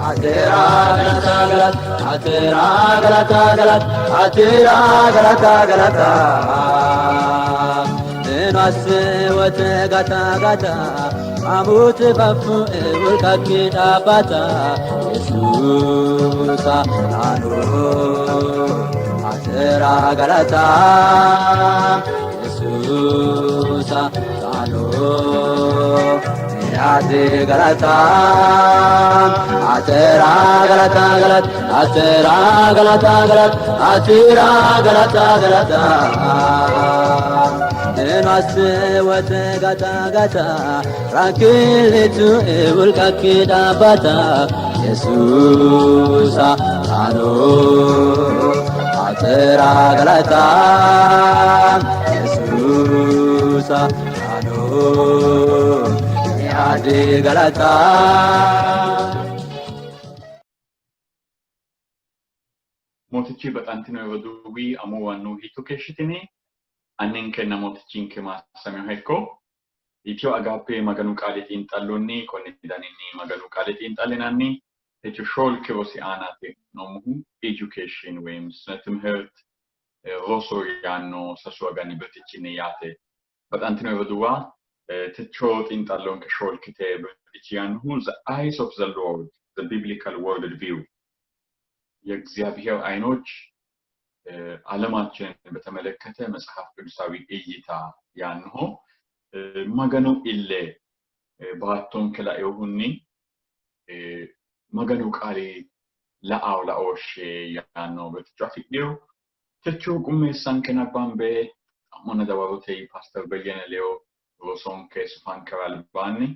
Atera galata galata atera galata galata atera galata galata Nwas wote gata gata Amut bafu wulkaki dhaabata Yesuusa naanoo atera galata Yesuusa naanoo Ati galata atera galata galata atera galata galata atera galata galata Nwas wote gata gata Rakilitu wulkaki dhaabata Yesuusa naanoo atera galata Yesuusa naanoo Ati galata. Mootichi baxantino roduuwi amuwannu hiitto keeshshitini? Anninkenna Mootichinke maassaminoha ikko. Itiyo Agaappe Maganu Qaali xiinxallonni konni daninni Maganu Qaale xiinxallinanni techo shoolki rosi aanaati hee'noommohu Education ወይም ስነ ትምህርት roso yaanno sasu agani birxichinni yaate. Baxantino roduuwa techo xiinxallonke shoolkite birxichi yaannohu The Eyes of the Lord, The Biblical World View የእግዚአብሔር አይኖች ዓለማችንን በተመለከተ መጽሐፍ ቅዱሳዊ እይታ ያንሆ Maganu ille baattonke lainohunni Maganu qaali la'ao laooshshe yaanno birxicho afidhino. Techo qummeessanke nabbambe xa'monna dawarote Paaster Beyyene Leyo rosonke sufankera albaanni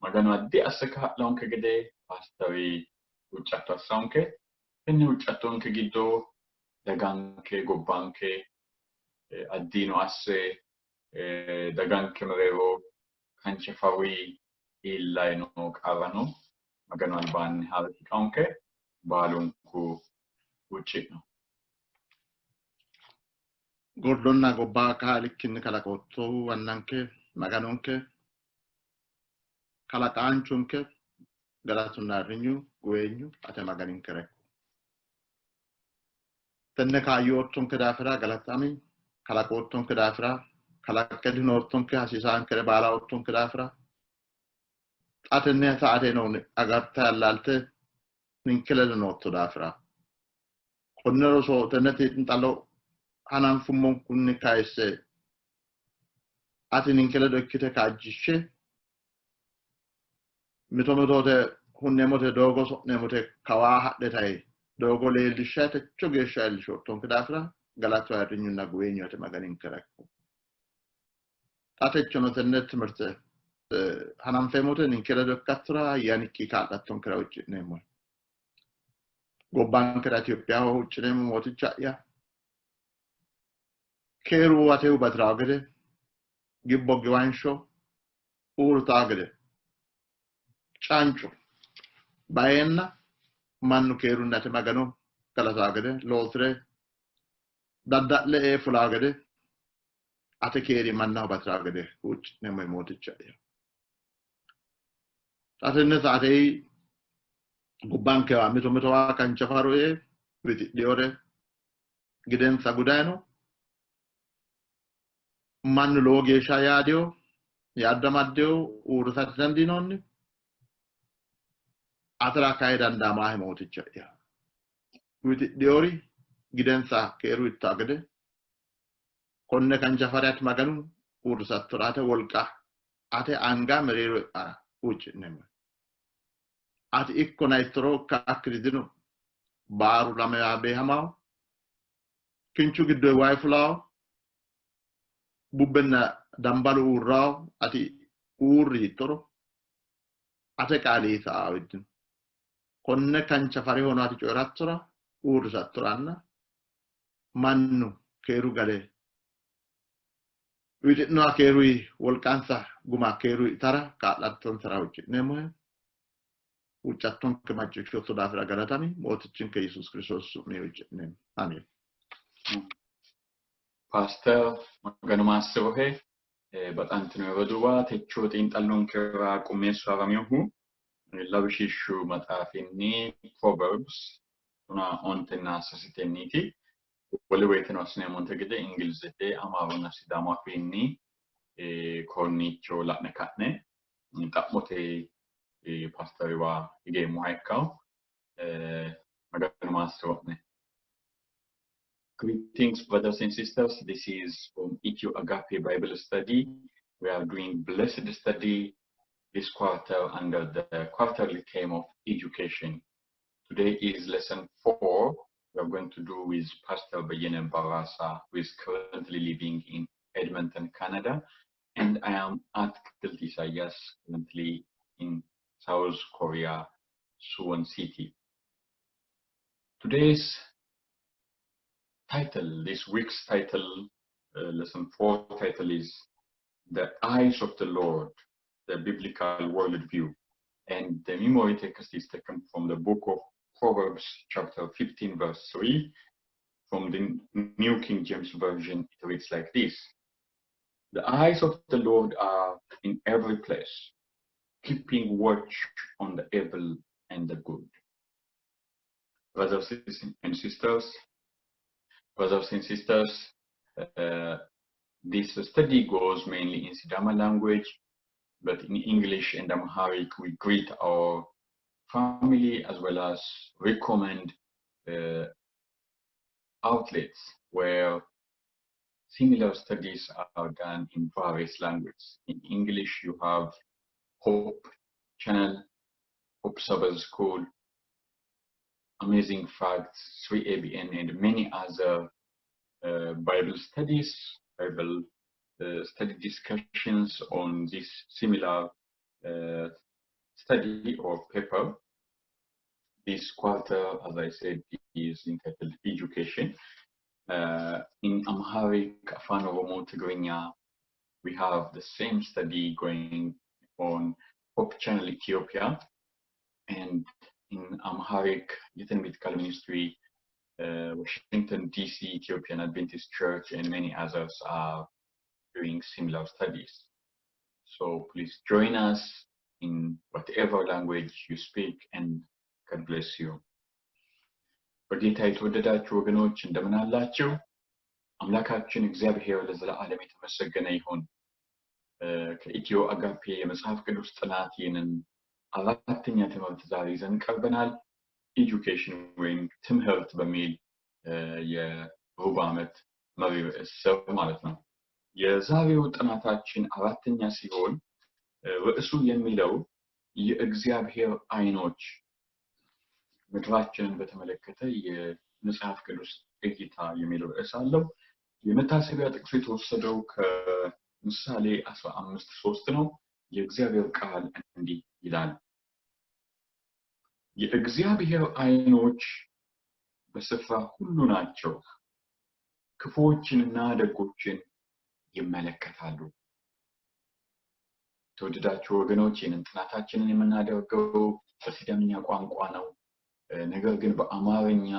Maganu addi asse kaa'lonke gede paasteri huuccatto assonke. Tenne huuccattonke giddo daganke gobbanke addino asse daganke mereero kanchafawi iillayi noo qarrano Maganu albaanni haare shiqanke baalunku huucci'no. Gordonna gobba kaalikkinni kalaqoottohu annanke Maganonke kalaqaanchonke galatunna ayirrinyu guweenyu ate Maganinkera ikko. Tenne kaayyo oottonke daafira galatami, kalaqoottonke daafira, kalaqqe dinoottonke hasiisaankere baala oottonke daafira, xa tenne saateno agarte allaalte ninke ledo nootto daafira, konne roso tenne xiinxallo hananfummonkunni kayisse ati ninke ledo ikkite kaajjishshe mito mitoote hunneemmote doogo so'neemmote kawaa hadhe tayi doogo leellishsha techo geeshsha iillishoottonke daafira galatu ayirrinyunna guweenyu ate Maganinkera ikko. Xa techono tenne timirte hananfeemmote ninke ledo ikkattora ayyaanikki kaa'lattonkera huucci'neemmo. Gobbankera Itophiyaho huucci'neemmo Mooticha'ya. Keeru atehu bati'rawo gede, gibbo giwansho uurritaa gede, cancu baeenna mannu keerunni ate Magano galataa gede, loosire dadda'le ee fulaa gede, ate keeri mannaho bati'raa gede huucci'neemmo Mooticha'ya. Xa tenne saatei gobbankewa mito mitowa kanchafaru ee wixidhiyore gidensa gudayino mannu lowo geeshsha yaadiyo yaaddamaddeo uurrisate dandiinoonni. Atera kayi dandaamaahe Mooticha'ya. Wixidhiyori gidensa keeru ittaa gede konne kanchafare ati Maganu uurrisattora ate wolqa ate anga mereero e'ara huucci'neemmo. Ati ikkona ittoro kakkiri dino. Baaru lamewa beehamawo, kinchu giddoyi wayi fulawo, bubbenna dambalu uurrawo, ati uurri yittoro ate qaali sa'awo dino. Konne kanchafarihono ati coyi'rattora uurrisattoranna mannu keeru gale wixi'noha keeruyi wolqansa guma keeruyi itara kaa'lattonsara huucci'neemmohe. Huuccattonke macciishshootto daafira galatami. Mootichinke Yesuus Kiristoosi su'minni huucci'neemmo. Ameen. Paaster Maganu maassi'rohe. Baxantino roduuwa techo xiinxallonkera qummeessu haraminohu Lawishshu maxaafinni Proverbs 13tenniiti. Wole woyteno assineemmonte gede Ingilizete, Amaarunna Sidaamu afiinni konniicho la'ne ka'ne xa'mote paasteriwa higeemmoha ikkanno. Maganu maassi'ro'ne. Greetings, brothers and sisters. This is from Ethio Agape Bible Study. We are doing blessed study this quarter under the quarterly theme of education. Today is lesson 4. We are going to do with Pastor Beyene Barasa, who is currently living in Edmonton, Canada. And I am Atkilt Isaias, currently in South Korea, Suwon City. Today's title, this week's title, lesson 4 title is The Eyes of the Lord, the Biblical Worldview. And the memory text is taken from the book of Proverbs, chapter 15, verse 3. From the New King James Version, it reads like this: The eyes of the Lord are in every place, keeping watch on the evil and the good. Brothers and sisters, brothers and sisters, this study goes mainly in Sidama language, but in English and Amharic we greet our family as well as recommend outlets where similar studies are done in various languages. In English, you have Hope Channel, Hope Sabbath School, Amazing Facts, 3ABN, and many other Bible studies, Bible study discussions on this similar study or paper. This quarter, as I said, is entitled Education. In Amharic, Afan Oromo, Tigrinya, we have the same study going on Hope Channel Ethiopia, and in Amharic, Yetenbit Ministry, Washington DC Ethiopian Adventist Church, and many others are doing similar studies. So please join us in whatever language you speak, and God bless you. በጌታ የተወደዳችሁ ወገኖች፣ እንደምን አላችሁ? አምላካችን እግዚአብሔር ለዘለዓለም የተመሰገነ ይሁን። ከኢትዮ አጋፔ የመጽሐፍ ቅዱስ ጥናት ይህንን አራተኛ ትምህርት ዛሬ ይዘን ቀርበናል። Education ወይም ትምህርት በሚል የሩብ ዓመት መሪ ርዕስ ስር ማለት ነው። የዛሬው ጥናታችን አራተኛ ሲሆን ርዕሱ የሚለው የእግዚአብሔር ዓይኖች ምድራችንን በተመለከተ የመጽሐፍ ቅዱስ እይታ የሚል ርዕስ አለው። የመታሰቢያ ጥቅሱ የተወሰደው ከምሳሌ 15:3 ነው። የእግዚአብሔር ቃል እንዲህ ይላል፣ የእግዚአብሔር ዓይኖች በስፍራ ሁሉ ናቸው፣ ክፉዎችንና ደጎችን ይመለከታሉ። የተወደዳችሁ ወገኖች፣ ይህንን ጥናታችንን የምናደርገው በሲዳምኛ ቋንቋ ነው። ነገር ግን በአማርኛ፣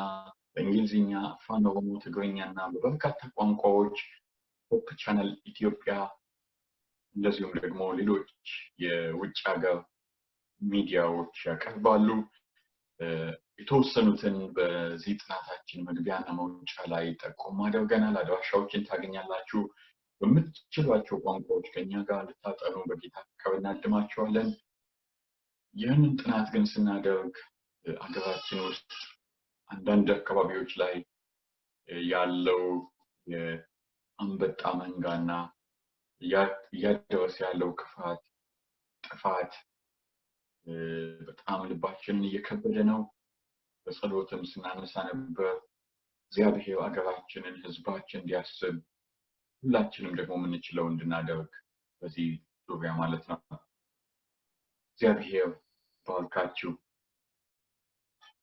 በእንግሊዝኛ፣ አፋን ኦሮሞ፣ ትግርኛ እና በበርካታ ቋንቋዎች Hope Channel ኢትዮጵያ እንደዚሁም ደግሞ ሌሎች የውጭ ሀገር ሚዲያዎች ያቀርባሉ። የተወሰኑትን በዚህ ጥናታችን መግቢያና መውጫ ላይ ጠቆም አድርገናል። አድራሻዎችን ታገኛላችሁ። በምትችሏቸው ቋንቋዎች ከኛ ጋር እንድታጠኑ በጌታ ፍቅር እናድማችኋለን። ይህንን ጥናት ግን ስናደርግ አገራችን ውስጥ አንዳንድ አካባቢዎች ላይ ያለው የአንበጣ መንጋና እያደረሰ ያለው ክፋት፣ ጥፋት በጣም ልባችንን እየከበደ ነው። በጸሎትም ስናነሳ ነበር። እግዚአብሔር አገራችንን፣ ሕዝባችን እንዲያስብ፣ ሁላችንም ደግሞ የምንችለው እንድናደርግ በዚህ ዙሪያ ማለት ነው። እግዚአብሔር ይባርካችሁ።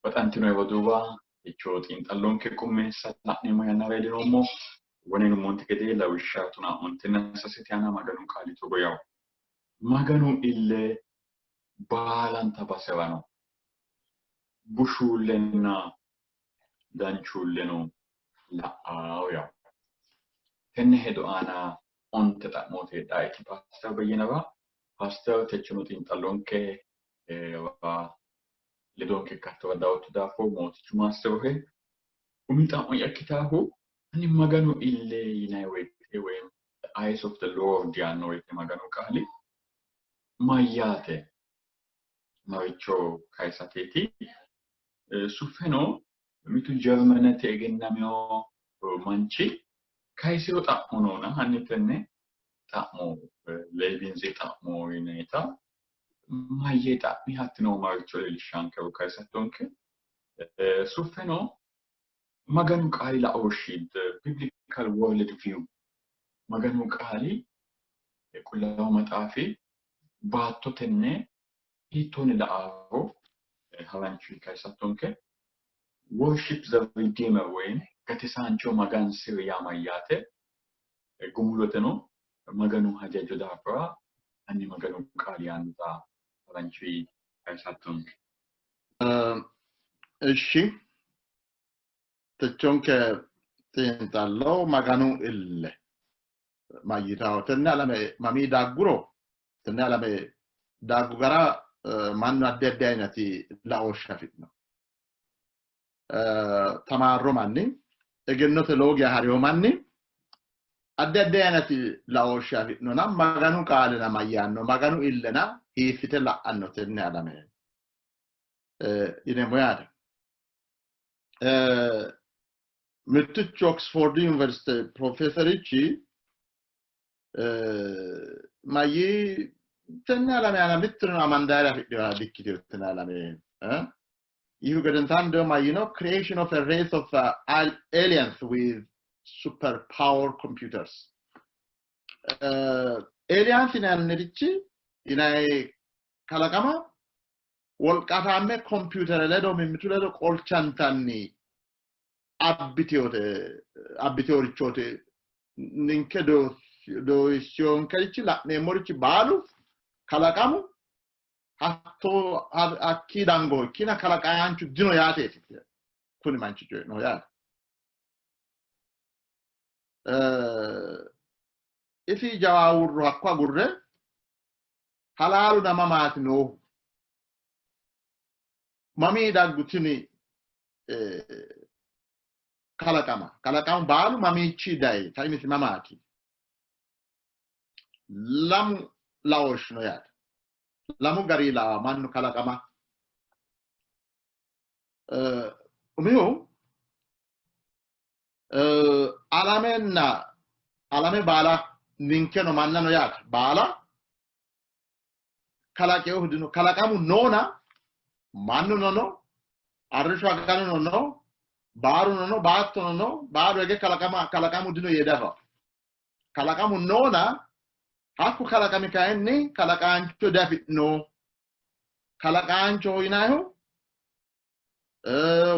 Baxantino roduuwa, techo xiinxallonke qummeessa la'neemmo yannara heedinoommo wonenummonte gede lawishsha 13tti aana Maganu qaali togo yawo: Maganu ille baalanta basera no, bushuullenna danchuulleno la'awo yawo. Tenne hedo aana 10 xa'mooti heedhaeti Paaster Beyyenera. Paaster, techono xiinxallonke Ledonke ikkattora dawotto daafo mootichu maassirohe. Umi xa'mo'ya ikkitaahu ani Maganu ille yinanni woyte woyim the eyes of the Lord yaanno woyte Maganu qaali mayyaate maricho kayisateeti? Suffeno mitu Jarmanete egennamino manchi kayisino xa'mo noona hanni tenne xa'mo Leibinzi xa'mo yinannita mayyee xa'mi hattino maricho leellishshankero kayisattonke. Suffeno Maganu qaali laooshshi the biblical world view Maganu qaali Qullaawu Maxaafi baatto tenne hiittoonni la'aaro haranchu kayisattonke. Worship the Redeemer woyim gatisaancho magansiri yaa mayyaate? Gumuloteno Maganu hajajo daafira hanni Maganu qaali yaannota haranchu kayisattonke. እሺ techonke xiinxallo Maganu ille mayyitawo tenne alame mamii dagguro tenne alame daggu gara mannu addi addi ayinati laooshshe afidhino. Tamaarro manni egennote lowo geya hariyo manni addi addi ayinati laooshshe afidhinona Maganu qaalina mayyaanno Maganu illena hiissite la'anno tenne alame yineemmo yaate. Mittichu Oxford University professorichi mayyi tenne alame aana mitturino amandaare afidhinoha dikkitino tenne alame yihu gedensaanni ደግሞ mayyino creation of a race of aliens with super power computers aliens yinannirichi yinanni kalaqama wolqaataame kompiutere ledo mimmitu ledo qolchantanni abbiteworichooti ninke doyissiyonkerichi la'neemmorichi baalu kalaqamu hatto hakkii dangoho ikkina kalaqaanchu dino yaateeti kuni manchi coyi'noho yaate. Isi jawaawurro hakko agurre halaalu nama maati noohu mamii daggu tini kalaqama kalaqamu baalu mamiichi dayi kaimisi mamaati lamu laooshshi no yaate lamu gari lawa mannu kalaqama umihu alamenna alame baala ninkeno mannano yaate baala kalaqehu dino kalaqamu noona mannuno no arrishsho aganuno no baaruno no baattono no baaru ege kalaqama kalaqamu dino yee dafa kalaqamu noona hakku kalaqami kayinni kalaqaancho diafi'no kalaqaanchoho yinannihu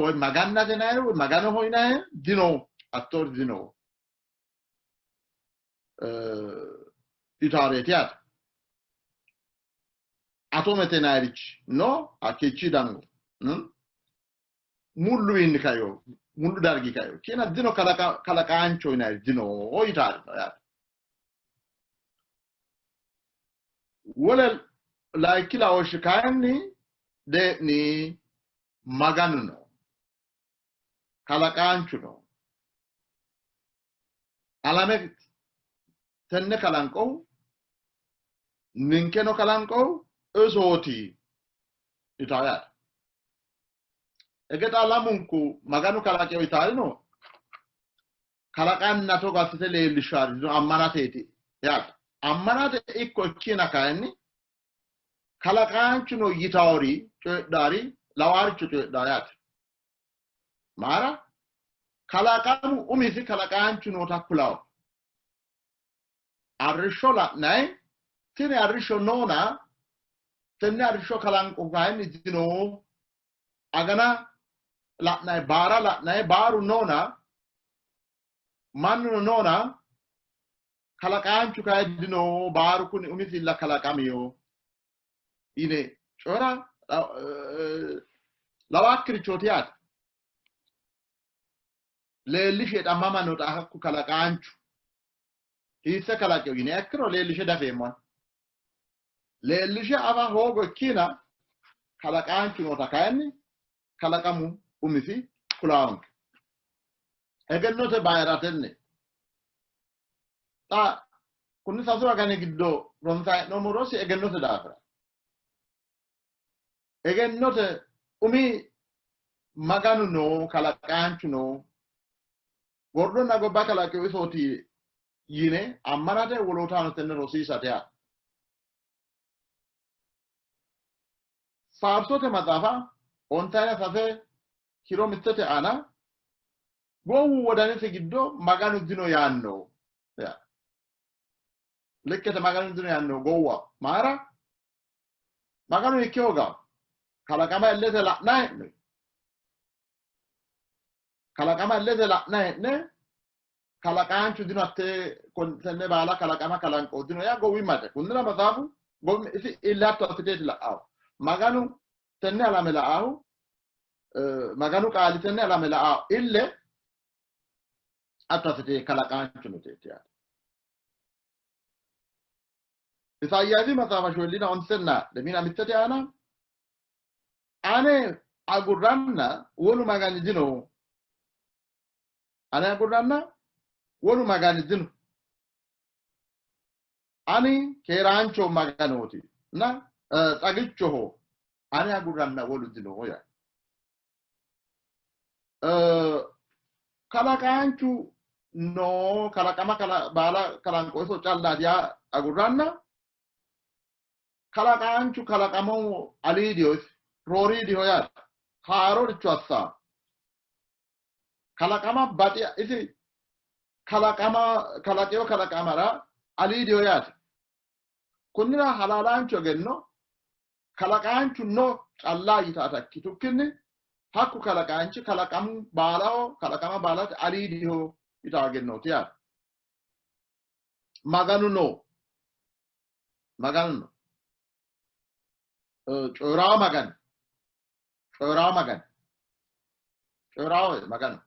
woy magannate yinannihu woy maganoho yinannihu dino hattoori dino yitaareeti yaate. Atomete yinannirichi no hakkiichi dango mulluwiinni kayo mullu dargi kayo kina dino kalaqaancho yinanniri dino yitaari no yaate. Wole layinki laooshshi kayinni dee'ni Maganu no kalaqaanchu no alame tenne kalanqohu ninkeno kalanqohu isooti yitawo yaate. Ege xa lamunku Maganu kalaqeho yitaari no kalaqanna togo assite leellishshaari no ammanateeti yaate. Ammanate ikko ikkina kayinni kalaqaanchu no yitawori coyidhaari lawaaricho coyidhaa yaate. Maara kalaqamu umisi kalaqaanchu noota kulawo. Arrishsho la'nayi tini arrishsho noona tenne arrishsho kalanqu kayinni dino. Agana la'nayi baara la'nayi baaru noona mannuno noona kalaqaanchu kayinni dino baaru kuni umisilla kalaqamiyo yine coyira lawaakkirichooti yaate. Leellishe xammamano xa hakku kalaqaanchu hiisse kalaqeyo yine ikkiro leellishe dafeemmo. Leellishe afa hoogo ikkina Kalaqaanchu noota kayinni kalaqamu umisi kulaanke. Egennote bayira tenne. Xa kunni sasu agani giddo ronsayi hee'noommo rosi egennote daafira. Egennote umi Maganu no, kalaqaanchu no, gordonna gobba kalaqino isooti yine ammanate wolootaano tenne rosiisate yaate. Faarsote maxaafa 53 kiiro 1 aana gowwu wodanisi giddo Maganu dino yaanno. Likkete Maganu dino yaanno gowwa. Mayira? Maganu ikke hoogawo. Kalaqama illete la'na hee'ne. Kalaqama illete la'na hee'ne kalaqaanchu dino hatte tenne baala kalaqama kalanqo dino yaa gowwimmate. Kunnira maxaafu isi ille hatto assiteeti la'aahu. Maganu tenne alame la'aahu Maganu qaali tenne alame la'aahu ille hatto assite kalaqaanchu noteeti yaate. Isaayyaasi maxaafa 45 aana ane agurranna wolu magani dino. Ane agurranna wolu magani dino. Ani keeraancho Maganooti na xagichoho ane agurranna wolu dino yaa. Kalaqaanchu no kalaqama baala kalanqo iso callaati yaa agurranna kalaqaanchu kalaqamahu aliidiho isi rooriidiho yaate. Haaroricho assaa. Kalaqama baxi isi kalaqama kalaqeyo kalaqamara aliidiho yaate. Kunnira halaalaanchu egenno kalaqaanchu no calla yitaata ikkitukkinni hakku kalaqaanchi kalaqamu baalaho kalaqama baalate aliidiho yitaa egennooti yaate. Maganu no. Maganu no. Coyi'raa Magani. Coyi'raa Magani. Coyi'raa Maganu.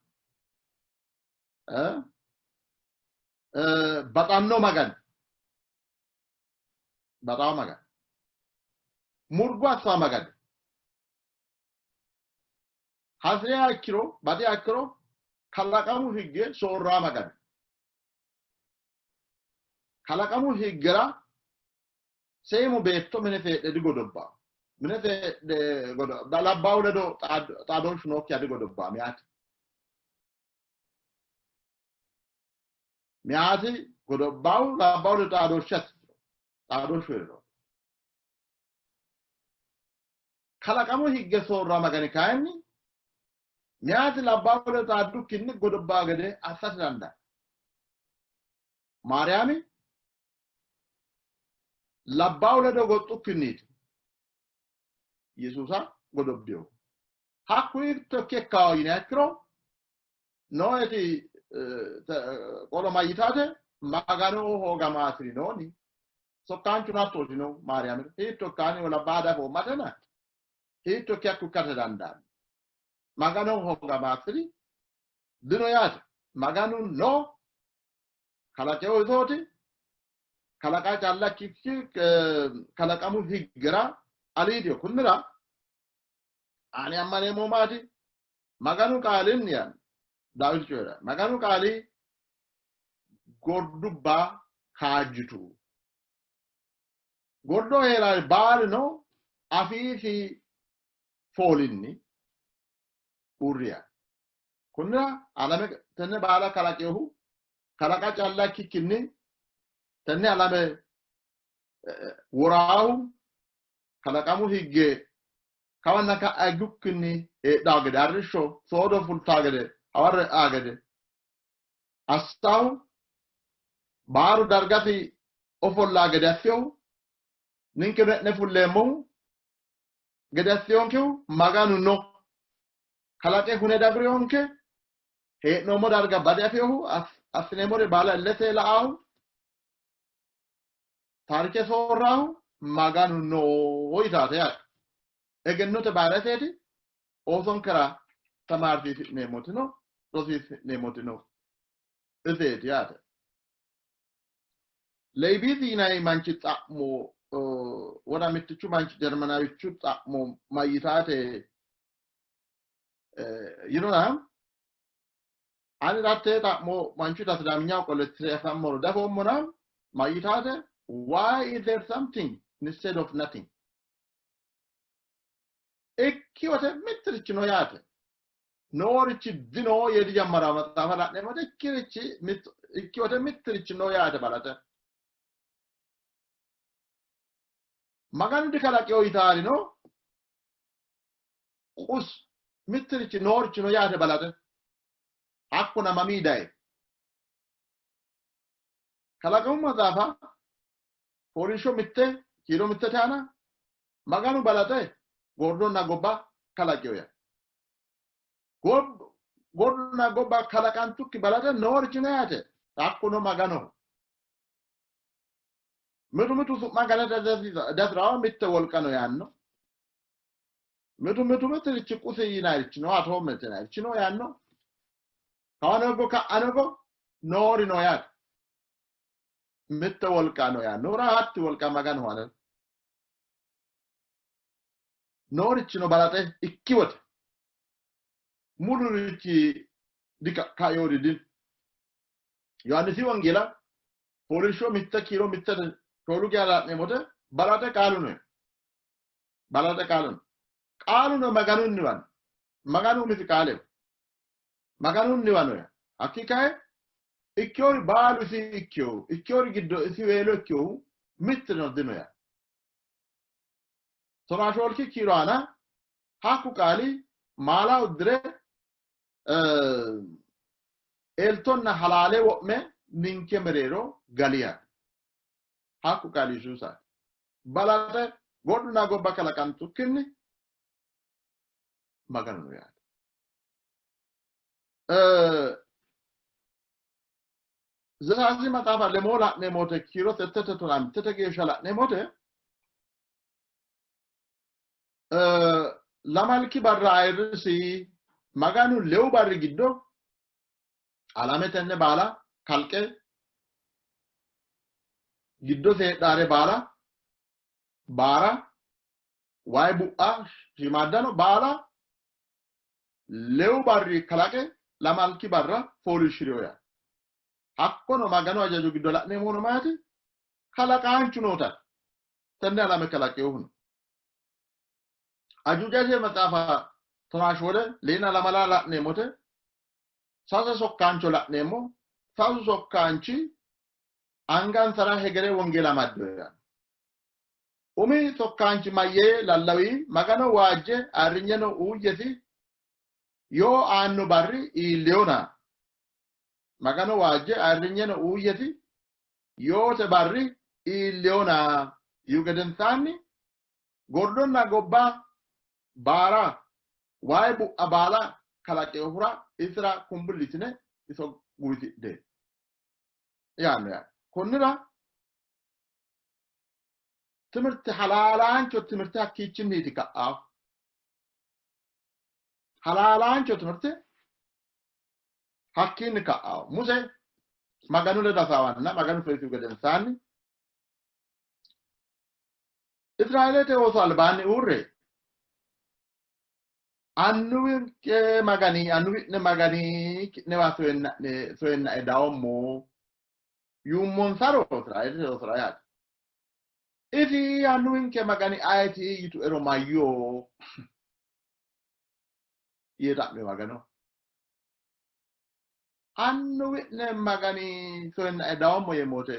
Baxanno Magani. Baxaa Magani. Murgo assaa Magani. Hasi'riha ikkiro baxiha ikkiro kalaqamu higge soorraa Magani. Kalaqamu higgera seemu beetto mine feedhe digodobbaa. Mine feedhe labbaahu ledo xaadooshshu nookkiha digodobbaa miyaati. Miyaati godobbaahu labbaahu ledo xaadooshshe assitiro xaadooshshu hee'riro. Kalaqamu higge soorra Magani kayinni miyaati labbaahu ledo xaaddukkinni godobbaa gede assate dandaanno. Maariyaami labbaahu ledo goxxukkinniiti Yesuusa godobbinohu. Hakku hiitto ikke ikkawo yiniha ikkiro nooeti qolo mayyitaate Maganu hoogamaasirinoni sokkaanchuno hattootino Maariyaamira hiitto ikkaani labbaa dafoommatena hiitto ikke hakku ikkate dandaanno. Maganu hoogamaasiri dino yaate. Maganu no kalaqewo isooti kalaqa calla ikkikki kalaqamu higgera aliidiho. Kunnira ani ammaneemmo maati Maganu qaalinni yaanno Daawiti coyi'ra Maganu qaali gordubba kaajjitu. Gordo hee'raari baalino afiisi foolinni uurri yaanno. Kunnira alame tenne baala kalaqinohu kalaqa calla ikkikkinni tenne alame woraahu kalaqamu higge kawanna ka'a higgukkinni heedhawo gede arrishsho soodo fultaa gede hawarro e'aa gede assahu baaru dargasi ofollaa gede assiyohu ninkeno e'ne fulleemmohu gede assiyonkehu Maganu no. Kalaqe hune daguriyonke hee'noommo darga bade afinohu assineemmore baala illete la'aahu taarike soorraahu Maganu no yitaate yaate. Egennote bayirateeti oosonkera tamaarsiisi'neemmotino rosiisi'neemmotino iseeti yaate. Leibiizi yinanni manchi xa'mo Wona mittichu manchi Jarmanawichu xa'mo mayyitaate yinona ani rattee xa'mo manchu sidaamiyyaho qole tire afammoro dafoommona mayyitaate why is there something instead of nothing? Ikkiwote mittirichi no yaate. Noorichi dino yee dijammara maxaafa la'neemmote ikkirichi ikkiwote mittirichi no yaate balaxe. Maganu dikalaqeyo yitaarino qus mittirichi noorichi no yaate balaxe. Hakkuna mamii daye? Kalaqamu maxaafa fooliishsho mitte kiiro mittete aana Maganu balaxe gordonna gobba kalaqeyo yaa. Gordonna gobba kalaqantukki balaxe noorichi no yaate. Hakkuno Maganoho. Mitu mitu su'ma galata dafirawo mitte wolqa no yaanno. Mitu mitu mitirichi qusi yinayirichi no atoomete yinayirichi no yaanno. Kawano go ka'ano go noori no yaate. Mitte wolqa no yaanno. Ura hatti wolqa Maganoho ane. Noorichino balaxe ikki wote mulurichi dikaeori dino. Yohaannisi Wongeela fooliishsho mitte kiiro mittete shoolu geya la'neemmote balaxe qaalu no. Balaxe qaalu no. Qaalu no Maganunniwa no. Maganu umisi qaaleho. Maganunniwa no. Hakkii kae ikkiori baalu isi ikkinohu ikkiori giddo isi weelo ikkinohu mittino dino ya. Tonaa shoolki kiiro aana hakku qaali maala uddire eltonna halaale wo'me ninke mereero galiya. Hakku qaali Yesuusaati. Balaxe goduna gobba kalaqantukkinni Maganu no yaate. Zesaasi maxaafa lemoo la'neemmote kiiro settete tonaa mittete geeshsha la'neemmote lamalki barra ayirrisi Maganu lewu barri giddo alame tenne baala kalqe giddose heedhaare baala baara wayi bu'a shiimaaddano baala lewu barri kalaqe lamalki barra fooliishshi'rino yaate. Hakkono Maganu hajajo giddo la'neemmohuno maati? Kalaqaanchu noota tenne alame kalaqinohu no. Ajuujate maxaafa tonaa shoole leena lamala la'neemmote sase sokkaancho la'neemmo. Sasu sokkaanchi angansara hegere wongeela amaddino yaanno. Umi sokkaanchi mayyee lallawi? Magano waajje ayirrinyeno uuyyesi, yoo aanno barri iilliyona. Magano waajje ayirrinyeno uuyyesi, yoote barri iilliyona yiihu gedensaanni gordonna gobba baara wayi bu'a baala kalaqinohura isira kumbullitine iso guwisidhe yaanno yaate. Konnira timirte halaalaancho timirte hakkiichinniiti ka'aahu. Halaalaancho timirte hakkiinni ka'aahu. Muse Maganu ledo hasaawanna Maganu soyisihu gedensaanni Israeelete ooso albaanni uurre annuwinke Magani annuwi'ne Magani ki'newa soyennae dawommo yuummonsaro Israeelete oosora yaate. Isi annuwinke Magani ayeti yituero mayyo yee xa'mi Magano. Annuwi'ne Magani soyennae dawommo yee moote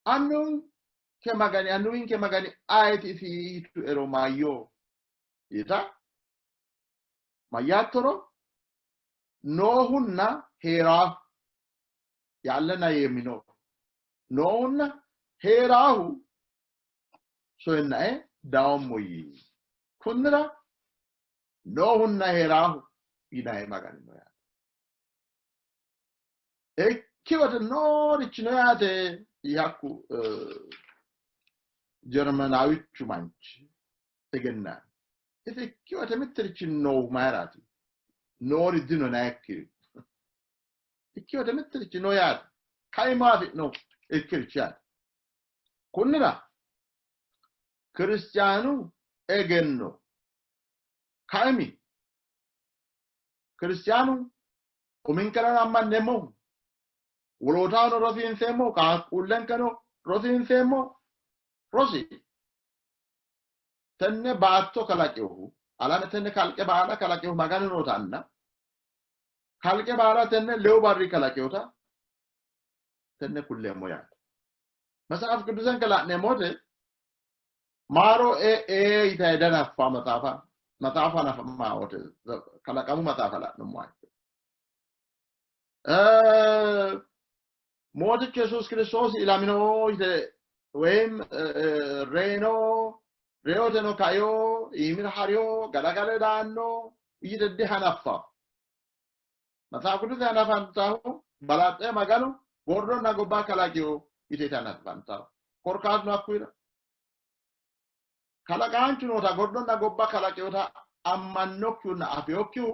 annuwinke Magani annuwinke Magani ayeti isi yituero mayyo yita mayyaattoro noohunna hee'raahu ያለና የሚኖር noohunna hee'raahu soyennae dawommo yii. Kunnira noohunna hee'raahu yinayi Magani no yaate. Ikkiwote noorichi no yaate hakku Jarmanaawichu manchi egennaami. Isi ikkiwote mittirichi noohu mayiraati? Noori dino nayikki. Ikkiwote mittirichi no yaate. Kaima afi'no ikkirichi yaate. Kunnira Kiristiyaanu egenno kaimi kiristiyaanu uminkerano ammanneemmohu wolootahono rosiinseemmo qaaqquullenkeno rosiinseemmo rosi tenne baatto kalaqinohu alame tenne kalqe baala kalaqinohu Maganu nootanna kalqe baala tenne lewu barri kalaqinota tenne kulleemmo yaate. Matsaaf Qiddusenke la'neemmo wote maaro ee yitayi danaffa maxaafa maxaafa nafammaa wote kalaqamu maxaafa la'nummo ikkiro Mootichu Yesuus Kiristoosi ilamino yite ወይም reyino reyoteno kaino iimira harino galagale daanno yite dihanaffa. Maxaafu Qidduuse hanafantahu balaxxe Maganu gordonna gobba kalaqino yiteeti hanafantahu. Korkaatuno hakkuyira kalaqaanchu noota gordonna gobba kalaqinota ammannokkihunna afinokkihu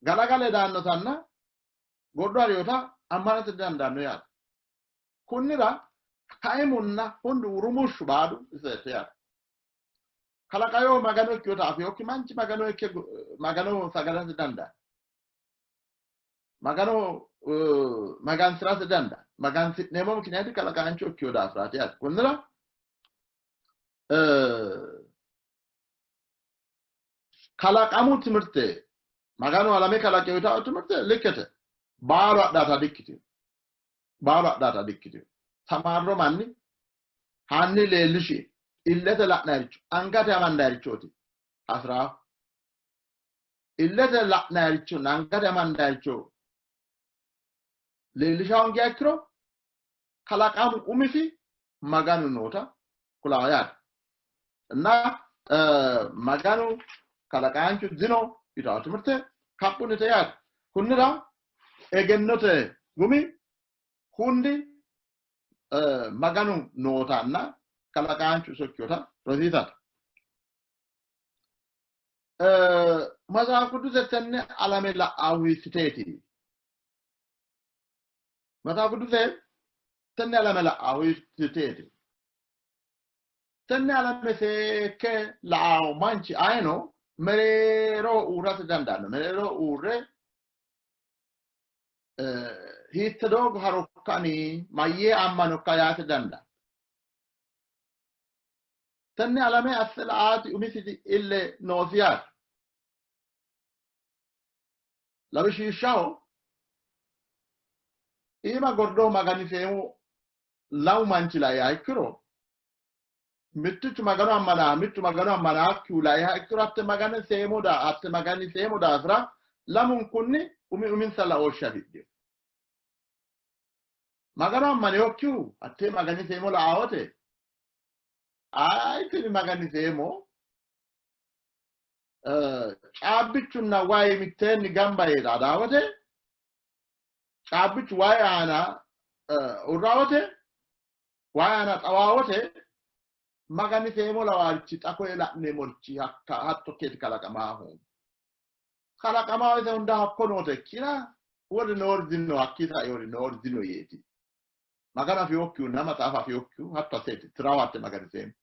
galagale daannotanna gordo harinota ammanate didandaanno yaate. Kunnira kaimunna hundu rumushshu baalu iseeti yaate. Kalaqayo Magano ikkinota afinokki manchi Magano ikke Magano sagadate dandaanno. Magano magansi'rate dandaanno. Magansi'neemmo mikiniyaati kalaqaancho ikkino daafiraati yaate. Kunnira kalaqamu timirte Maganu alame kalaqinota timirte likkete baalu adhata dikkitino. Baalu adhata dikkitino. Tamaarro manni hanni leellishi illete la'nayiricho angate amandayirichooti hasi'raahu. Illete la'nayiricho angate amandayiricho leellisha hoongiha ikkiro kalaqamu umisi Maganu noota kulawo yaate. እና Maganu kalaqaanchu dino yitawo timirte kaphunnite yaate. Kunnira egennote gumi hundi Maganu nootanna kalaqaanchu iso ikkinota rosiisate. Maxaafu Qidduuse tenne alame la'aahu hiissiteeti? Maxaafu Qidduuse tenne alame la'aahu hiissiteeti? Tenne alame seekke la'aahu manchi ayino mereeroho uurrate dandaanno. Mereeroho uurre hiitte doogo harokka ani mayyee ammanokka yaate dandaanno. Tenne alame asse la'aati umisiti ille noosi yaate. Lawishshaho iima gordoho maganiseemmo lamu manchi laiha ikkiro mittichu Magano ammanaa mittu Magano ammanaakkihu laiha ikkiro hatte magani seemo da hatte magani seemo daafira lamunkunni umi uminsa laooshshe afidhino. Magano ammanewokkihu hatte magani seemo la'awote ayi tini magani seemo caabbichunna wayi mitteenni gamba yee xaadaawote caabbichu wayi aana urraawote wayi aana xawaawote magani seemo lawaarichi xa koye la'neemmorichi hakka hatto keeti kalaqamaahu. Kalaqamaa ise hunda hakko noote ikkina wori noori dino hakkii sae noori dino yeeti. Magano afinokkihu maxaafa afinokkihu hatto asseeti tirawo hatte magani seemo.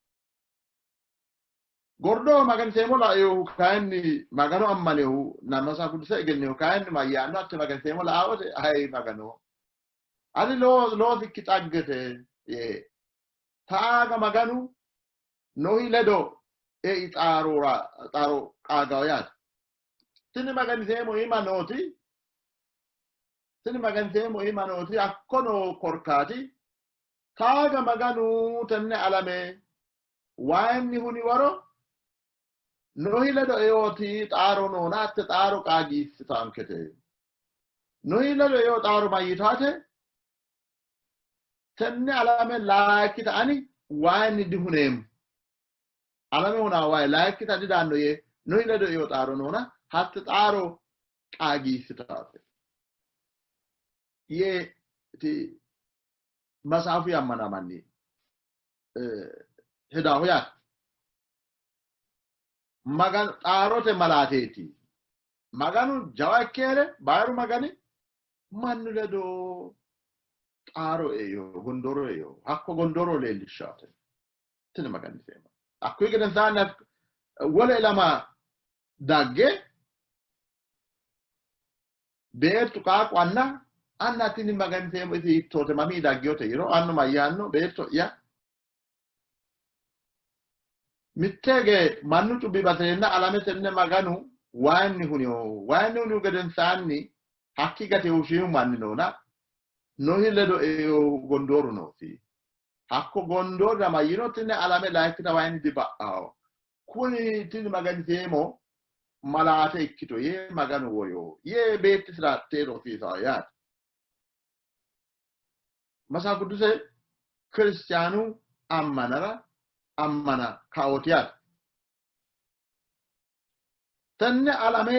Gordoho magani seemo laehu kayinni Magano ammanehu namasa quduse egennehu kayinni mayyaanno hatte magani seemo la'awote hayi Magano ani loosikki xaggete yee taaga Maganu Nohi ledo ei xaarora xaaro qaagawo yaate. Tini magani seemo iima nooti tini magani seemo iima nooti hakko noo korkaati taaga Maganu tenne alame wayinni huni waro Nohi ledo eoti xaaro noona hatte xaaro qaagiissitaankete. Nohi ledo eo xaaro mayyitaate? Tenne alame laakkita ani wayinni dihuneemmo. Alame hunaa wayi laakkita didaanno yee Nohi ledo eo xaaro noona hatte xaaro qaagiissitaate. Yee ti matsaafu yammanamanni hedaahu yaate. Maganu xaarote malaateeti. Maganu jawa ikke hee're bayiru Magani mannu ledo xaaro eino, gondooro eino. Hakko gondooro leellishshaate. Tini maganiseemo. Hakkuyi gedensaanni wole ilama dagge beettu qaaqqu anna anna tini maganiseemo isi hiittoote mamii daggiyote yiro annu mayyaanno beetto'ya mitteege mannu cubbi batireenna alame tenne Maganu wayinni hunino. Wayinni hunihu gedensaanni hakki gatehu shiimu manni noona Nohi ledo einohu gondooru noosi. Hakko gondoorira mayyino tini alame layikkita wayinni diba'aho. Kuni tini maganiseemo malaate ikkito yee Maganu woyo yee beettisira tee rosiisawo yaate. Masaa Quduse kiristaanu ammanara ammana kaooti yaate. Tenne alame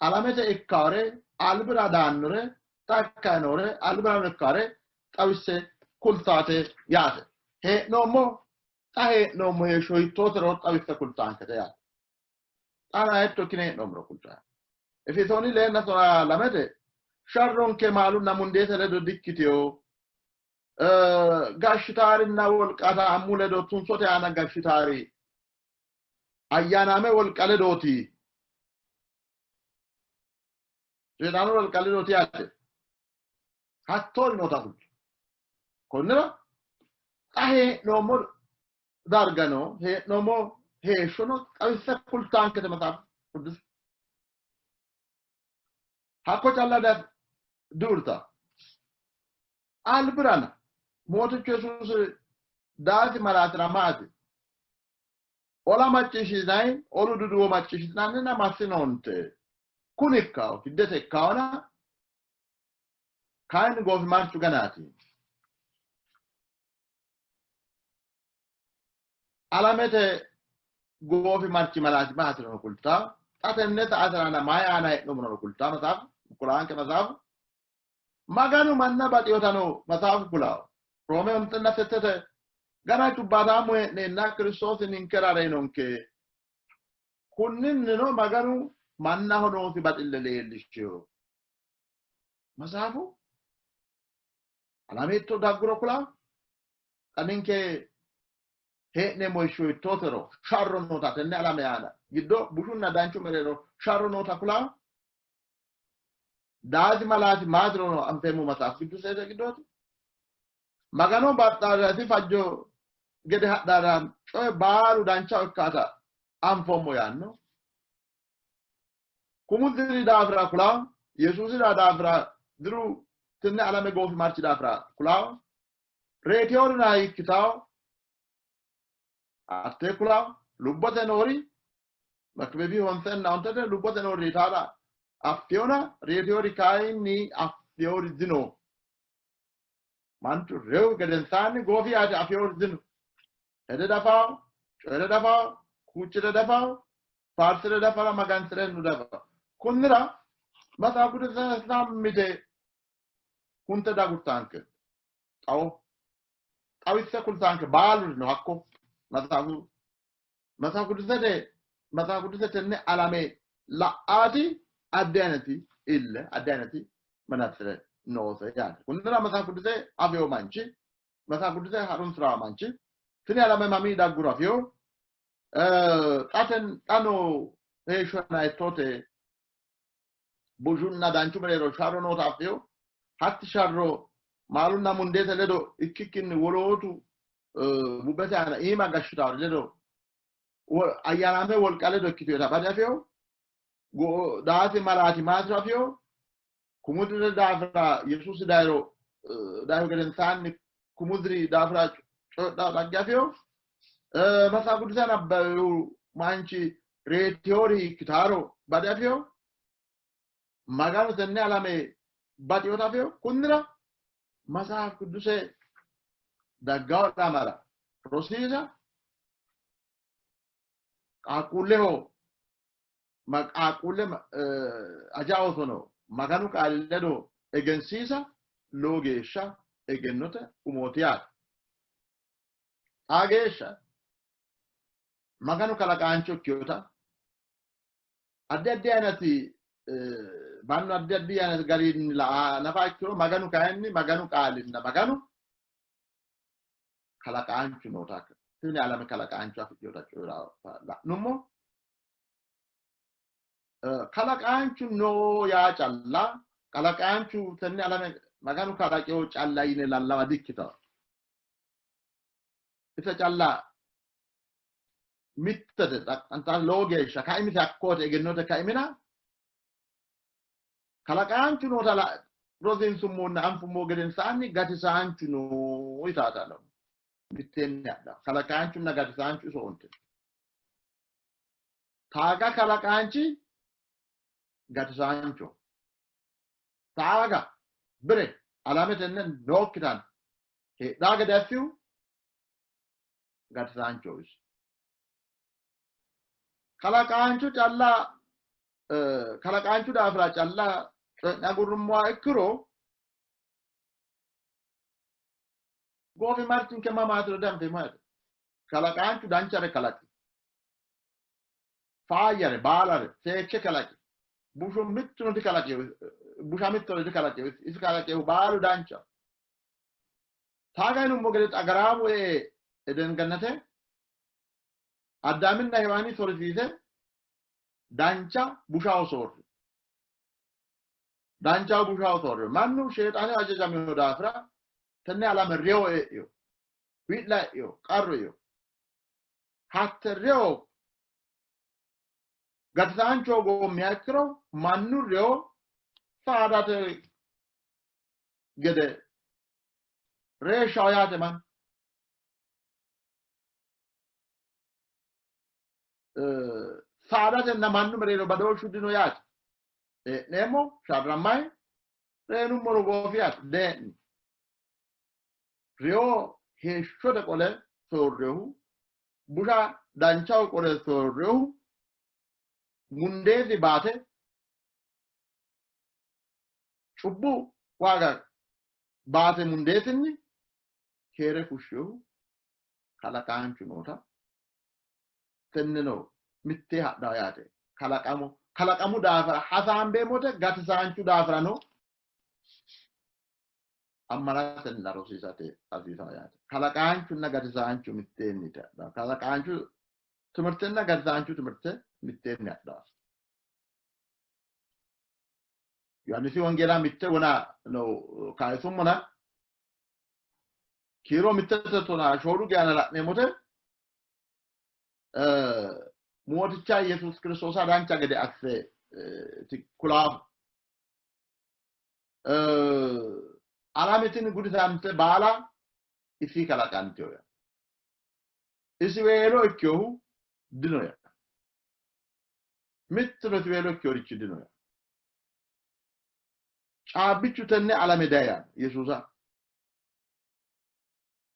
alamete ikkaore albira daannore xa ikkayi noore albirano ikkaore xawisse kultaate yaate. Hee'noommo xa hee'noommo heeshsho hiittootero xawisse kultaankete yaate. Xaana hiitto ikkine hee'noommoro kultaa. Efesooni leenna sona lamete sharronke maalunna mundeete ledo dikkitino. Gashshitaarinna wolqaataammu ledo tunsote aana gashshitaari ayyaanaame wolqa ledooti. Sheexaanu wolqa ledooti yaate. Hattoori noota kultu. Konnira xa hee'noommo dargano hee'noommo heeshshono xawisse kultaankete maxaafu qudus. Hakko calla diurta. Albirana Mootichu Yesuusi daasi malaatira maati? Ola macciishshitinanni, olu duduwo macciishshitinanninna massinoonte. Kuni ikkawo, giddete ikkawona, kayinni goofimarchu ganaati. Alamete goofimarchi malaati maatirono kultaa. Xa tenne sa'aterana mayi aana hee'noommono kultaa maxaafu, kulaanke maxaafu. Maganu manna baxinotano maxaafu kulawo. Roome ontenna settete gana cubbaataammu hee'neenna Kiristoosi ninkera reyinonke. Kunninnino Maganu mannaho noosi baxille leellishino. Maxaafu alame hiitto dagguro kulawo. Xa ninke hee'neemmo heeshsho hiittootero sharro noota tenne alame aana giddo bushunna danchu mereero sharro noota kulawo. Daasi malaati maatirono anfeemmo maxaafu giddo seeda giddooti. Magano baxxaarasi fajjo gede hadhara coye baalu dancha ikkaata anfoommo yaanno. Kumu diri daafira kulawo, Yesuusira daafira diru tenne alame goofimarchi daafira kulawo, reetiyoorina ikkitawo hattee kulawo, lubbote noori Makibebi honsenna ontete lubbote noori reetaala affiyona reetiyoori kayinni affiyoori dino. Manchu reyu gedensaanni goofi yaate affiyoori dino. Hede dafawo, coyire dafawo, huuccire dafawo, faarsire dafara, magansire nu dafawo. Kunnira maxaafu sammite hunte dagurtaanke xawo xawisse kultaanke baalurino hakko maxaafu maxaafu qudusete maxaafu quduse tenne alame la'aati addi aynati ille addi aynati manatsire noose yaate. Kunnira maxaafu quduse afeyo manchi maxaafu quduse harunsira manchi tini alame mamii dagguro afeyo xaten xa noo heeshshona hiittoote bushunna danchu mereero sharro noota affeyo hatti sharro maalunna mundeete ledo ikkikkinni wolootu bubbete aana iima gashshitaari ledo ayyaanaame wolqa ledo ikkitinota bade afeyo daasi malaati maatiro afeyo kumu diri daafira Yesuusi dayiro dayihu gedensaanni kumu diri daafira coyidhaa dhagge afeyo Maxaafu Quduse nabbawihu manchi reetiyoori ikkitaaro bade afeyo Maganu tenne alame baxinota afeyo kunnira Maxaafu Quduse daggawo dhamara rosiisa qaaqquulleho qaaqquulle aja oosono Maganu qaali ledo egensiisa lowo geeshsha egennote umooti yaate. Xaa geeshsha Maganu kalaqaancho ikkinota addi addi aynati mannu addi addi aynati garinni la'a nafa ikkiro Maganu kayinni Maganu qaalinna Maganu Kalaqaanchu noota tini alame kalaqaanchu afidhinota coyi'ra la'nummo. Kalaqaanchu noo yaa calla kalaqaanchu tenne alame Maganu kalaqewo calla yine lallawa dikkitawo. Ise calla mittete xaqqantaa lowo geeshsha kaimise hakkoote egennote kaimina kalaqaanchu noota rosiinsummonna anfummo gedensaanni gatisaanchu noo yitaata alame mitteenni adha kalaqaanchunna gatisaanchu iso onte. Taaga kalaqaanchi gatisaancho. Taaga bire alame tenne nookkitan heedhaa gede assihu gatisaancho isi. Kalaqaanchu calla kalaqaanchu daafira calla coyi'ne agurrummoha ikkiro goofimarchinke mamaatiro dianfeemmo yaate. Kalaqaanchu danchare kalaqi. Faayyare baalare seekke kalaqi. Bushu mittuno dikalaqi, busha mittono dikalaqi, isi kalaqehu baalu dancha. Taaga yinummo gede xagaraamu ee Eden gannate Addaaminna Hewaani sorisiise dancha bushaho soorri. Danchaho bushaho soorri. Mannu Sheexaane hajajamino daafira tenne alame reyo e'ino, wi'la e'ino, qarru e'ino. Hatte reyo gatisaancho goommiha ikkiro mannu reyo saadate gede reeshshaho yaate mannu. Saadatenna mannu mereero badooshshu dino yaate. Hee'neemmo sharrammayi reenummoro goofi yaate. Dee'ni. Reyo heeshshote qole soorrehu busha danchaho qole soorrehu mundeesi baate cubbu waaga baate mundeesinni keere fushshihu kalaqaanchu noota tenneno mittee hadhawo yaate. Kalaqamu kalaqamu daafira hasaambeemmote gatisaanchu daafirano ammanatenna rosiisate hasiisawo yaate. Kalaqaanchunna gatisaanchu mitteenni hadhawo. Kalaqaanchu timirtenna gatisaanchu timirte mitteenni hadhawo. Yohaannisi wongeelaa mitte wona no kayisummona kiiro mittete tonaa shoolu geana la'neemmote mooticha Yesuus Kiristoosa dancha gede asse kulaahu. Alame tini gudisante baala isi kalaqanteho ya. Isiweelo ikkinohu dino ya. Mittuno isiweelo ikkinorichi dino ya. Caabbichu tenne alame dayi yaanno Yesuusa.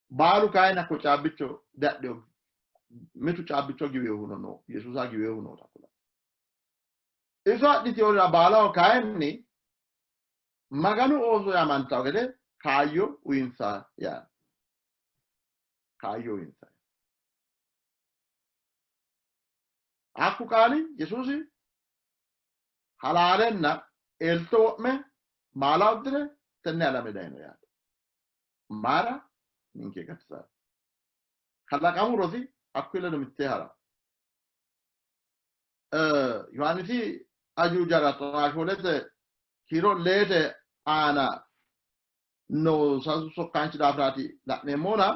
Baalu kayinni hakko caabbicho diadhino. Mitu caabbicho giweehuno no, Yesuusa giweehu noota kula. Iso adhitinorira baalaho kayinni Maganu ooso yaamantawo gede kaayyo uyinsa yaanno. Kaayyo uyinsa. Hakku qaali Yesuusi halaalenna elto wo'me maala uddire tenne alame dayino yaate. Maara ninke gatisara. Kalaqamu rosi hakkuyi ledo mittee ha'ra. Yohaannisi ajuujara tonaa shoolete kiiro leete aana noo sasu sokkaanchi daafiraati la'neemmona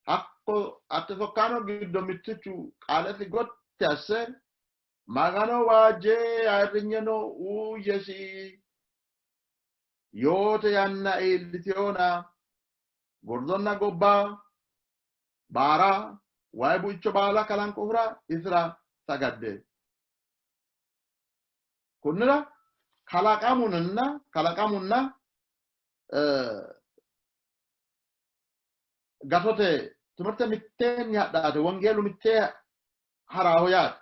hakko hatte sokkaano giddo mittichu qaalesi gotti asse Magano waajje ayirrinyeno uuyyesi yoote yanna iillitinona gordonna gobba baara wayi buicho baala kalanqohura isira sagadde. Kunnira kalaqamunna kalaqamunna gatote timirte mitteenni hadhaate wongeelu mittee haraho yaate.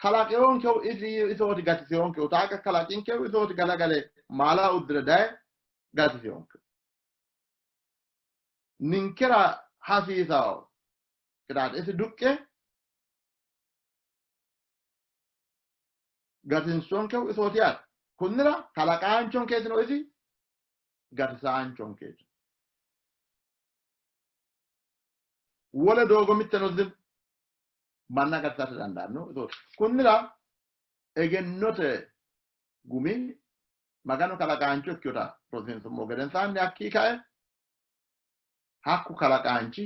Kalaqinonkehu isi isooti gatisinonkehu taaqa kalaqinkehu isooti galagale maala uddire daye gatisinonkehu. Ninkera hasiisawo qixaaxe isi duqqe gatinsonkehu isooti yaate. Kunnira kalaqaanchonkeetino isi gatisaanchonkeeti. Wole doogo mitteno dino. Manna gatisate dandaanno. Kunnira egennote gumi Maganu kalaqaancho ikkinota rosiinsummo gedensaanni hakkii kae hakku kalaqaanchi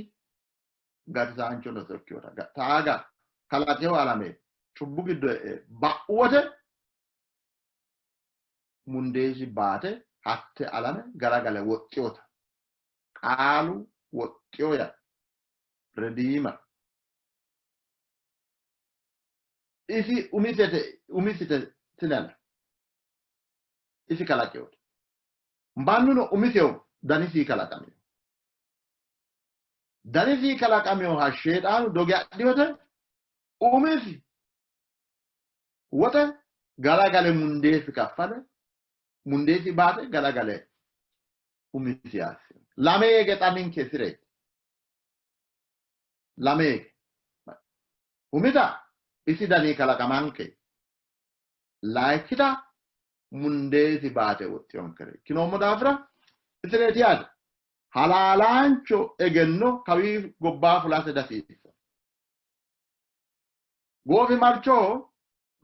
gatisaancho ikkinota taaga kalaqewo alame cubbu giddo e'e ba'u wote mundeesi baate hatte alame galagale woxxiyota qaalu woxxiyo ya rediima isi umisete umisite tinala isi kalaqewote mannuno umiseho danisii kalaqamino danisii kalaqaminoha sheexaanu doge adhiwote umisi woxe galagale mundeesi kaffale mundeesi baate galagale umisi assino lameege xa ninke sireeti lameege umita isi danii kalaqamanke layikkita mundeesi baate woxxiyonkere ikkinoommo daafira isireeti yaate halaalaancho egenno kawii gobbaa fulate dasiissa goofimarcho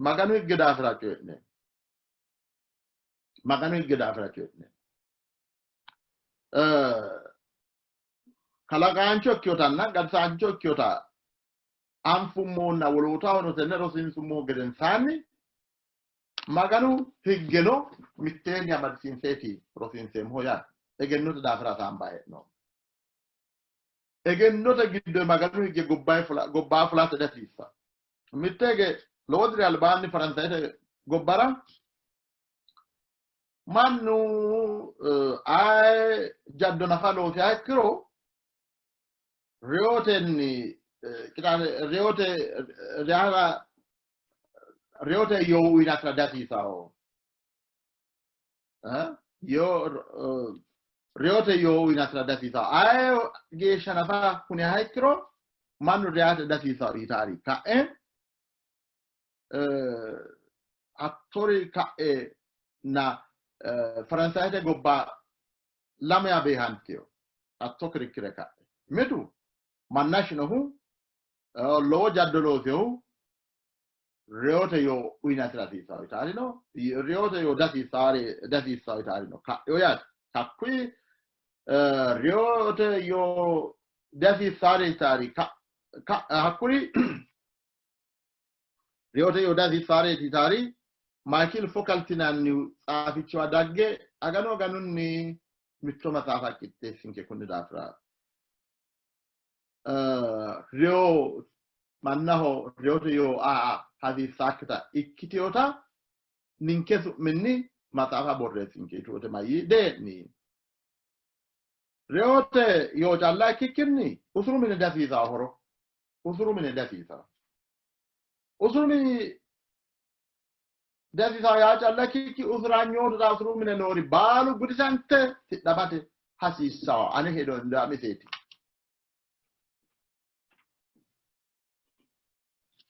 Maganu higge daafira coyi'ne Maganu higge daafira coyi'ne kalaqaancho ikkinotanna gatisaancho ikkinota anfummonna wolootahono tenne rosiinsummo gedensaanni Maganu higgeno mitteenni amadisiinseeti rosiinseemmoho yaate. Egennote daafira hasaambayi hee'noommo. Egennote giddo Maganu higge gobbaa fulate dihasiissanno. Mitte hige lowo diri albaanni Faransayete gobbara mannu aye jaddo nafa loosiha ikkiro reyotenni reyote reyara reyote yoo uyinasira dihasiisaho. Yoo reyote yoo uyinasira dihasiisaho. Aye geeshsha nafa kuniha ikkiro mannu reyate dihasiisaho yitaari ka'e hattori ka'e na Faransayete gobba lamewa beehantino hatto kirikkire ka'e mitu manna shinohu lowo jaddo loosinohu reyote yoo uyinasira hasiissawo yitaari no reyote yoo dihasiissawo yitaari no ka'eyo yaate hakkuyi reyote yoo dihasiissaare yitaari hakkuri reyote yoo dihasiissaare yitaari Michael Foucault yinanni xaafichiwa dagge aganu aganunni mitto maxaafa qixxeessinke kunni daafira reyo mannaho reyote yoo aa hasiissaakkita ikkitinota ninke su'minni maxaafa borreessinke yituute mayyii dee'ni. Reyote yoo calla ikkikkinni usuru mine dihasiisawo horo usuru mine dihasiisawo. Usuru mini dihasiisawo yaa calla ikkikki usuranyootu usuru mine noori baalu gudisante tidhamate hasiissawo ane hedo ndaamiseeti.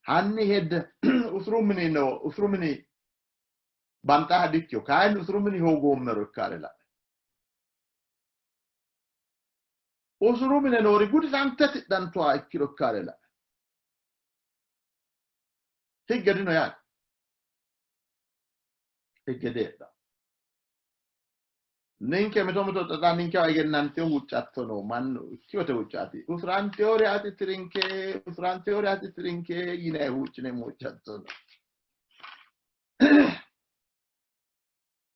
Hanni hedde usuru mini no usuru mini banxaaha dikkiyo kayinni usuru mini hoogoommero ikkaare la'e. Usuru mine noori gudisante tidhantuha ikkiro ikkaare la'e. Higge dino yaate. Higge diheedhanno. Ninke mito mito xa ninkewa egennantino huuccatto no mannu ikkiyote huuccati usurantewori ati tirinke usurantewori ati tirinke yinayi huuccineemmo huuccatto no.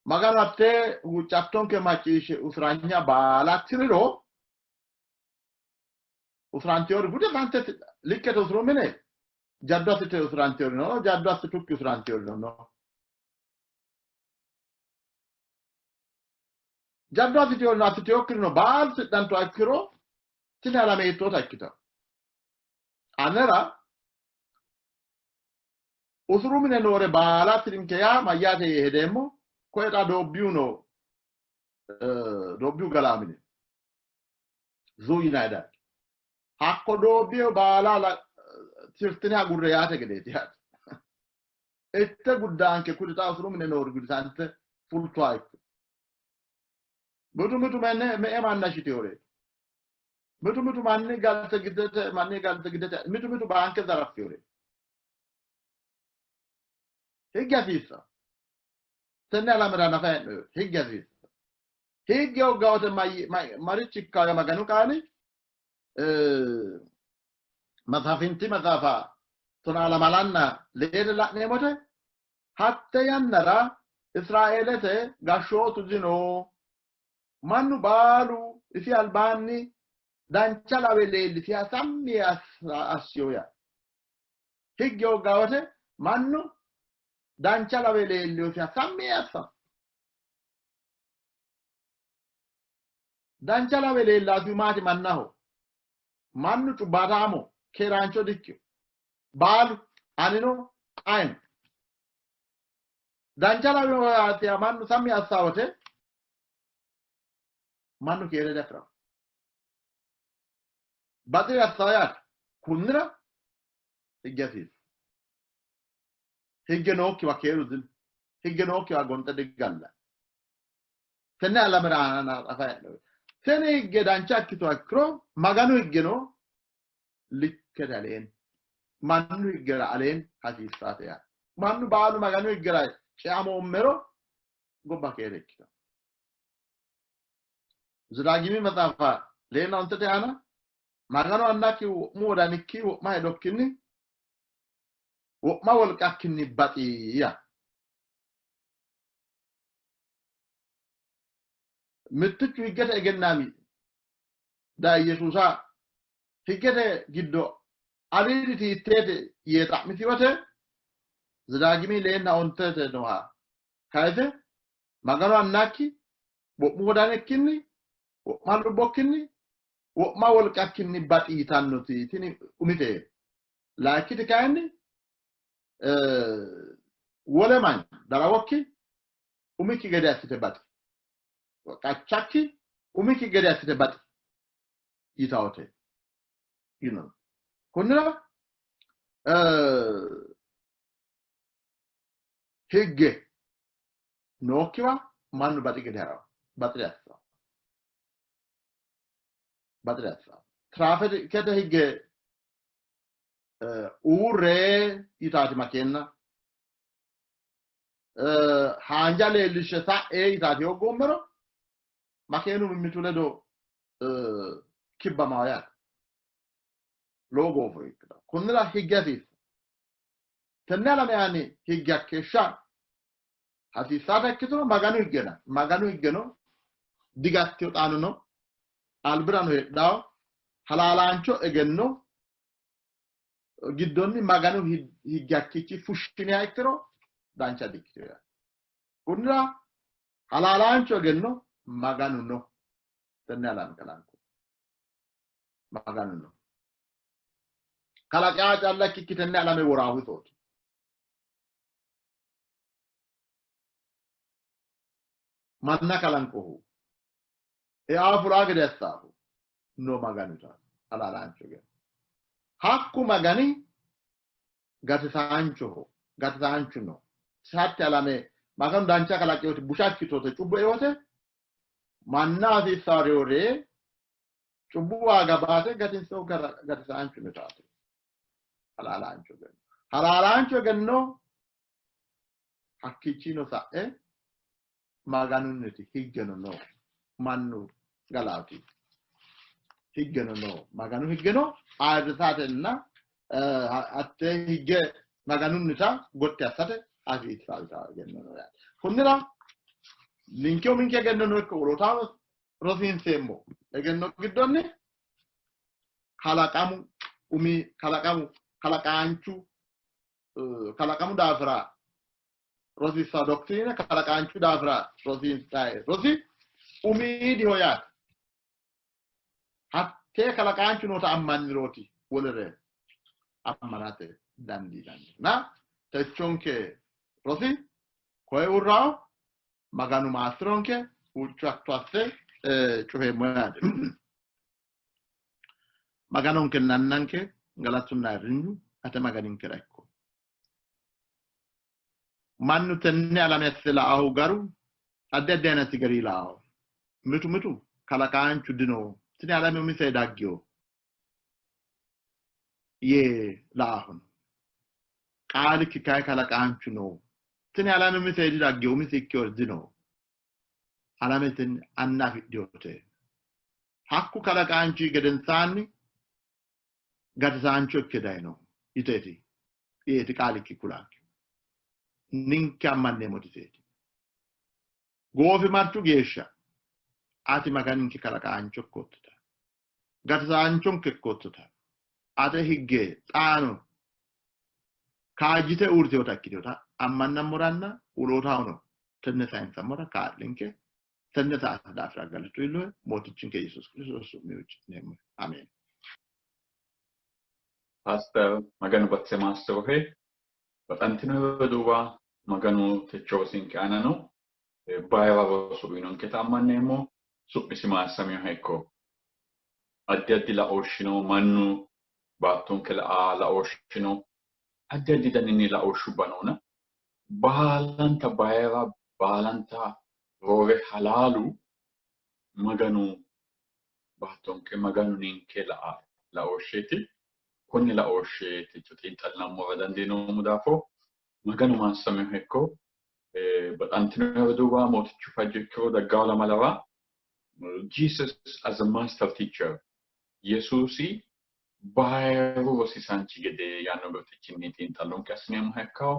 Maganu hattee huuccattonke macciishshe usuranya baala tiriro usurantewori gude sante likkete usuru mine jaddo assite usurantewori no jaddo assitukki usurantewori no. Jaddo assiteyorino assiteyokkirino baalu tidhantuha ikkiro tini alame hiittoota ikkitanno? Anera usuru mine noore baala tirinke yaa mayyaate yee hedeemmo. Koye xa doobbiyu no, doobbiyu galaa mine zuu yinanni dargi. Hakko doobbiyo baala tirtine agurre yaate gedeeti yaate. Itte guddaanke kuri xa usuru mine noori gudisante fultuha ikko. Mitu mitu menne me'e manna shiteyoreeti. Mitu mitu manni galte giddete manni galte giddete mitu mitu baanke zaraffiyore. Higge hasiissa. Tenne alamera nafa hee'noonni higge hasiissa. Higge hoggawote marichi ikkayo Maganu qaali Masaafinti maxaafa 12 leete la'neemmote hatte yannara Israeelete gashshootu dino. Mannu baalu isi albaanni dancha lawe leellisiha sammi assiyo yaa. Higge hoggawote mannu dancha lawe leellisiha sammi assa. Dancha lawe leellasihu maati mannaho? Mannu cubbaataamo keeraancho dikkino. Baalu anino ayino. Dancha lawinoha mannu sammi assaa wote mannu keere diafi'ranno. Baxire assaa yaate. Kunnira higge hasiissu. Higge nookkiwa keeru dino. Higge nookkiwa gonxe digallanni. Tenne alamera aana afa hee'noonni. Tini higge dancha ikkituha ikkiro Maganu higgeno likkete aleen mannu higgera aleen hasiissaate yaate. Mannu baalu Maganu higgera ceamoommero gobba keere ikkitanno. Zedaagimi maxaafa leella ontete aana Maganu annakki wo'mu wodanikki wo'ma hedokkinni wo'ma wolqakkinni baxi yaa. Mittichu higgete egennaami daye Yesuusa higgete giddo aliiditi hiitteeti yee xa'misi wote Zedaagimi leenna ontete nooha kayise Maganu annakki wo'mu wodanikkinni wo'ma lubbokkinni wo'ma wolqakkinni baxi yitannoti tini umite. Layikkiti kayinni wole mancho darawokki umikki gede assite baxi, qachakki umikki gede assite baxi yitawote yino. Kunnira higge nookkiwa mannu baxi gede ha'ranno, baxire assanno, baxire assanno. Tiraafikete higge uurre yitaati makeenna haanja leellishshe sa'e yitaati hoggoommero makeenu mimmitu ledo kibbamawo yaate. Lowo goofo ikkita. Kunnira higge hasiissa. Tenne alame aani higge hakkeeshsha hasiissaata ikkituro Maganu higgena Maganu higgeno digattino xaano no albirano heedhawo halaalaancho egenno giddonni Maganu higge hakkiichi fushshiniha ikkiro dancha dikkitino yaate. Kunnira halaalaancho egenno Maganu no. Tenne alame kalanqo. Maganu no. Kalaqaa calla ikkikki tenne alame woraahu isooti. Manna kalanqohu. Eaa fulaa gede assaahu. No Maganu taati. Halaalaancho egenno. Hakku Magani gatisaanchoho. Gatisaanchu no. Hatte alame Maganu dancha kalaqeoti busha ikkitote cubbu eote manna hasiissawo reyo ree cubbu waaga baate gatinsehu gatisaanchu no taati. Halaalaancho egenno. Halaalaancho egenno hakkiichino sa'e Maganunniti higgeno no. Mannu galaati higgeno no. Maganu higgeno ayirrisatenna hatte higge Maganunnita gotti assate hasiissanno egenno no yaate. Kunnira ninke uminke egenno no ikko wolootaho rosiinseemmo egenno giddonni kalaqamu umi kalaqamu kalaqaanchu kalaqamu daafira rosiissanno dokitiriine kalaqaanchu daafira rosiinsanni rosi umiidiho yaate. Hattee kalaqaanchu noota ammannirooti wolere ammanate dandiinanni. Na techonke rosi koye uurrawo Maganu maassironke huuccatto asse cufeemmo yaate. Maganonkenna Annanke galatunna ayirrinyu ate Maganinkera ikko. Mannu tenne alame asse la''ahu garu addi addi ayinati gari la''aho. Mitu mitu kalaqaanchu dino Tini alame umise daggino yee la"aho no. Qaalikki kayi kalaqaanchu no. Tini alame umise didaggino, umise ikkinori dino. Alamete anna afidhinote. Hakku kalaqaanchi gedensaanni gatisaancho ikke dayino yiteeti yeeti qaalikki kulanke. Ninke ammanneemmoti iseeti. Goofimarchu geeshsha ati Maganinke kalaqaancho ikkoottota, gatisaanchonke ikkoottota, ate higge xaano kaajjite uurritinota ikkitinota ammannammoranna wolootahono tenne sayinsammora kaa'linke. Tenne saate daafira galatu iillohe, Mootichinke Yesuusi Kiristoosi su'minni huucci'neemmohe. Ameen. Paaster Maganu batise maassi'rohe. Baxantino roduuwa Maganu techo rosinke aana no. Bayira roso uyinonketa ammanneemmo. Su'misi maassaminoha ikko. Addi addi laooshshi no. Mannu baattonke la'a laooshshi no. Addi addi daninni laooshshubba noona. Baalanta bayira baalanta roore halaalu Maganu baattonke Maganu ninke la'a laooshsheeti. Konne laooshshe techo xiinxallinammora dandiinoommo daafo Maganu maassaminoha ikko. Baxantino roduuwa Mootichu fajjo ikkiro daggawo lamalawa Jesus as a master teacher Yesuusi bayiru rosiisaanchi gede yaanno birxichinni xiinxallonke assineemmoha ikkawo.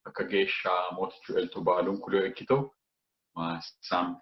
Hakka geeshsha Mootichu elto baalunku ledo ikkito. Maassame.